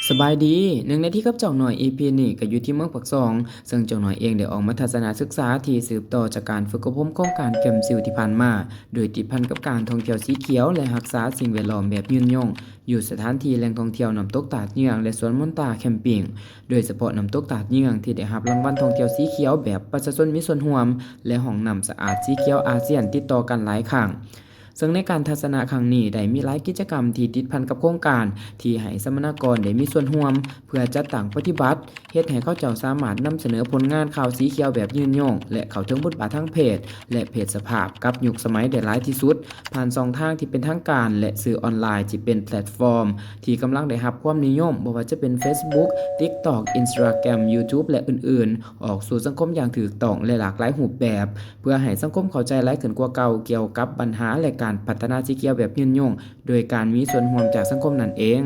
ສະບາຍດີ, ໜຶ່ງນາທີກັບຈອກໜ້ອຍ ອີພີນີ້ກໍຢູ່ທີ່ເມືອງປາກຊ່ອງ, ເຊິ່ງຈອກໜ້ອຍເອງໄດ້ອອກມາທັດສະນະສຶກສາທີ່ສືບຕໍ່ຈາກການຝຶກອົບຮົມໂຄງການເຂັມຊິວທີ່ຜ່ານມາ, ໂດຍຕິດພັນກັບການທ່ອງທ່ຽວສີຂຽວ ແລະ ຮັກສາສິ່ງແວດລ້ອມແບບຍືນຍົງ ຢູ່ສະຖານທີ່ແຫຼ່ງທ່ອງທ່ຽວນ້ຳຕົກຕາດເຍືອງ ແລະ ສວນມົນຕາແຄມປິງ, ໂດຍສະເພາະນ້ຳຕົກຕາດເຍືອງທີ່ໄດ້ຮັບລາງວັນທ່ອງທ່ຽວສີຂຽວແບບປະຊາຊົນມີສ່ວນຮ່ວມ ແລະ ຫ້ອງນ້ຳສະອາດສີຂຽວອາຊຽນຕິດຕໍ່ກັນຫຼາຍຄັ້ງ. ເຊິ່ງໃນການທັດສະນະຄັ້ງນີ້ໄດ້ມີຫຼາຍກິດຈະກຳທີ່ຕິດພັນກັບໂຄງການ ທີ່ໃຫ້ສຳມະນາກອນໄດ້ມີສ່ວນຮ່ວມ ເພື່ອຈັດຕັ້ງປະຕິບັດ, ເຮັດໃຫ້ເຂົາເຈົ້າສາມາດນຳສະເໜີຜົນງານຂ່າວສີຂຽວແບບຍືນຍົງ ແລະ ເຂົ້າເຖິງບົດບາດທາງເພດ ແລະ ເພດສະພາບກັບຍຸກສະໄໝໄດ້ຫຼາຍທີ່ສຸດ ຜ່ານຊ່ອງທາງທີ່ເປັນທາງການ ແລະ ສື່ອອນລາຍທີ່ເປັນແພລດຟອມທີ່ກຳລັງໄດ້ຮັບຄວາມນິຍົມ, ບໍ່ວ່າຈະເປັນ Facebook, TikTok, Instagram, YouTube ແລະ ອື່ນໆ, ອອກສູ່ສັງຄົມຢ່າງຖືກຕ້ອງ ແລະ ຫຼາກຫຼາຍຮູບແບບ, ເພື່ອໃຫ້ສັງຄົມເຂົ້າໃຈຫຼາຍຂຶ້ນກວ່າເກົ່າກ່ຽວກັບບັນຫາ ແລະ ການພັດທະນາສີຂຽວແບບຍືນຍົງ ໂດຍການມີສ່ວນຮ່ວມຈາກສັງຄົມນັ້ນເອງ.